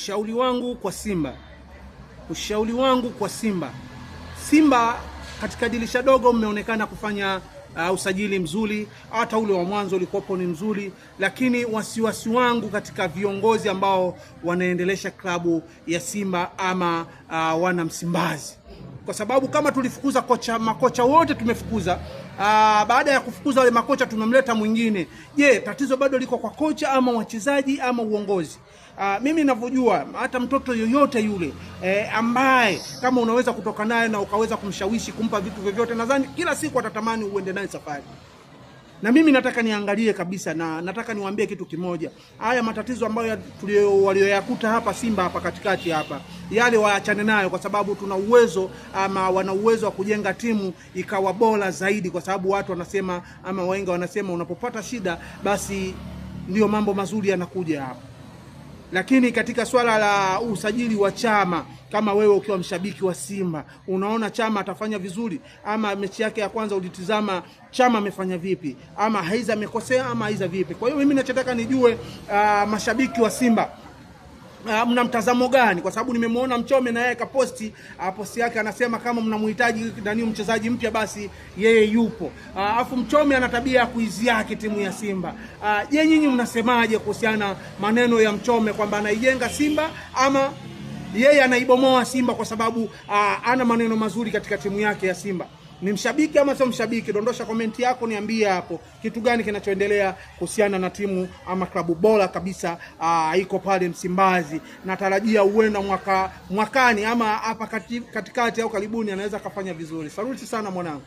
Ushauri wangu kwa Simba, ushauri wangu kwa Simba, Simba katika dirisha dogo mmeonekana kufanya usajili mzuri, hata ule wa mwanzo ulikuwepo ni mzuri, lakini wasiwasi wangu katika viongozi ambao wanaendelesha klabu ya Simba ama wana Msimbazi, kwa sababu kama tulifukuza kocha, makocha wote tumefukuza. Baada ya kufukuza wale makocha tumemleta mwingine. Je, tatizo bado liko kwa kocha ama wachezaji ama uongozi? Mimi ninavyojua hata mtoto yoyote yule ambaye kama unaweza kutoka naye na ukaweza kumshawishi kumpa vitu vyovyote, nadhani kila siku atatamani uende naye safari. Na mimi nataka niangalie kabisa, na nataka niwaambie kitu kimoja. Haya matatizo ambayo walioyakuta hapa Simba hapa katikati hapa, yale waachane nayo, kwa sababu tuna uwezo ama wana uwezo wa kujenga timu ikawa bora zaidi, kwa sababu watu wanasema ama wahenga wanasema unapopata shida basi ndio mambo mazuri yanakuja hapa. Lakini katika swala la usajili wa Chama, kama wewe ukiwa mshabiki wa Simba unaona Chama atafanya vizuri, ama mechi yake ya kwanza ulitizama Chama amefanya vipi, ama haiza amekosea ama haiza vipi? Kwa hiyo mimi nachotaka nijue, mashabiki wa Simba mna mtazamo gani? Kwa sababu nimemwona Mchome na yeye kaposti posti yake, anasema kama mnamhitaji nani mchezaji mpya basi yeye yupo. Afu Mchome ana tabia ya kuiziaki timu ya Simba. Je, nyinyi mnasemaje kuhusiana maneno ya Mchome kwamba anaijenga Simba ama yeye anaibomoa Simba kwa sababu ana maneno mazuri katika timu yake ya Simba? Ni mshabiki ama sio mshabiki? Dondosha komenti yako, niambie hapo kitu gani kinachoendelea kuhusiana na timu ama klabu bora kabisa iko pale Msimbazi. Natarajia huenda mwakani ama hapa katikati au karibuni anaweza akafanya vizuri. Saluti sana mwanangu.